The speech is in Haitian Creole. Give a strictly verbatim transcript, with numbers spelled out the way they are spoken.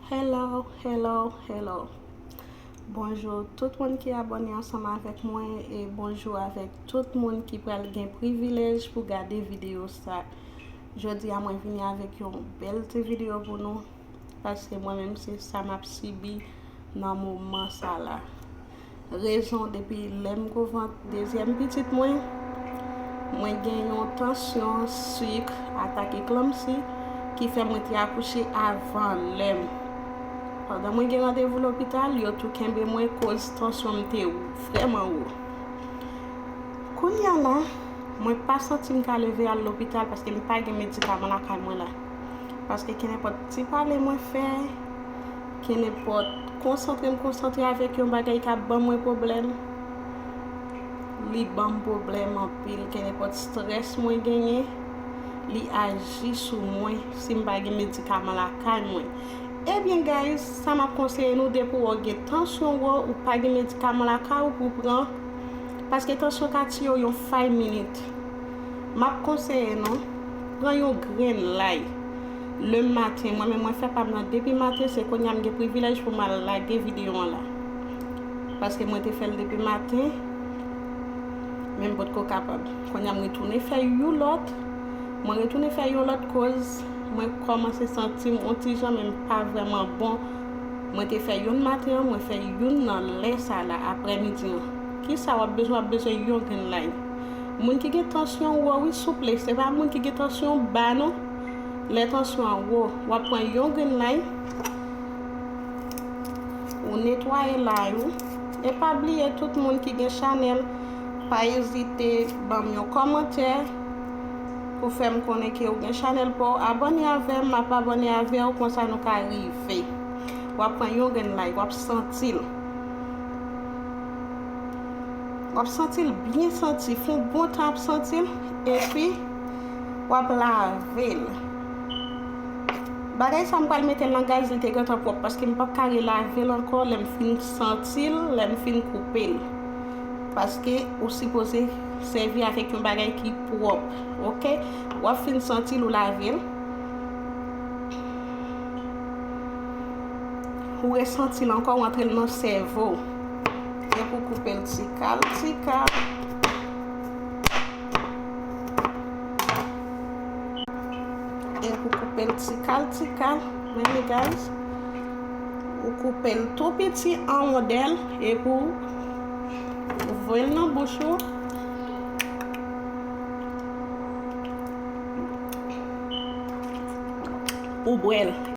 Hello, hello, hello. Bonjou tout moun ki abòne ansanm avèk mwen e bonjou avèk tout moun ki pral gen privilèj pou gade videyo sa. Jodi a mwen vini avèk yon bèl ti videyo pou nou, paske mwen menm se sa m ap sibi nan moman sa la. Rezon, depi lè m gouvant dezyèm pitit mwen, mwen gen yon tansyon, sik, atak eklanpsi ki fè mwen te akouche avan lè m. Pandan mwen gen randevou lopital, yo tou kenbe mwen koz tansyon m te vrèman wo. Kounye a la, mwen pa santi m ka leve al lopital paske m pa gen medikaman lakay mwen la. Paske kenenpòt ti pale mwen fè, kenenpòt konsantre m konsantre avèk yon bagay k ap ban mwen pwoblèm, li ban m pwoblèm anpil. Kenenpòt strès mwen genyen, li aji sou mwen si m pa gen medikaman lakay mwen. Ebyen, guys, sa m ap konseye nou, depi w gen tansyon wo, ou pa gen medikaman lakay ou pou pran, paske tansyon ka tiye w yon five minutes. M ap konseye nou, pran yon grenn lay. Le maten, mwen menm mwen fè pa m nan depi maten, se kounye a m gen privilèj pou m al lage videyo an la. Paske mwen te fè l depi maten, men m potko kapab. Kounye a m retounen fè yon lòt. Mwen retounen fè yon lòt koz mwen kòmanse santi m yon ti jan, men m pa vrèman bon. Mwen te fè youn maten an, mwen fè youn nan lè sa la, aprèmidi an. Kisa w ap bezwen? W ap bezwen yon grenn lay. Moun ki gen tansyon wo, wi, souple, se pa moun ki gen tansyon ba, non. Lè tansyon an wo, w ap pran yon grenn lay, ou netwaye lay ou. E pa bliye, tout moun ki gen chanèl, pa ezite ban m yon kòmantè pou fè m konnen ke ou gen chanèl pa w. Abòne avè m, m ap abòne avè w, konsa nou ka rive. W ap pran yon grenn lay, w ap santi l. W ap santi l byen santi, fè yon bon tan ap santi l, epi w ap lave l. Bagay sa m pral mete l nan gaz, li te gentan pwòp, paske m p ap ka relave l ankò lè m fin santi l, lè m fin koupe l. Paske ou sipoze sèvi avèk yon bagay ki pwòp, oke? W ap fin santi l, ou lave l. Ou resanti l ankò, ou antre l nan sèvo w. Epi w koupe l ti kal, ti kal. Epi w koupe l ti kal, ti kal. Men li, guys. Ou koupe l tou piti an wondèl, epi w voye l nan bouch ou. Ou bwè l.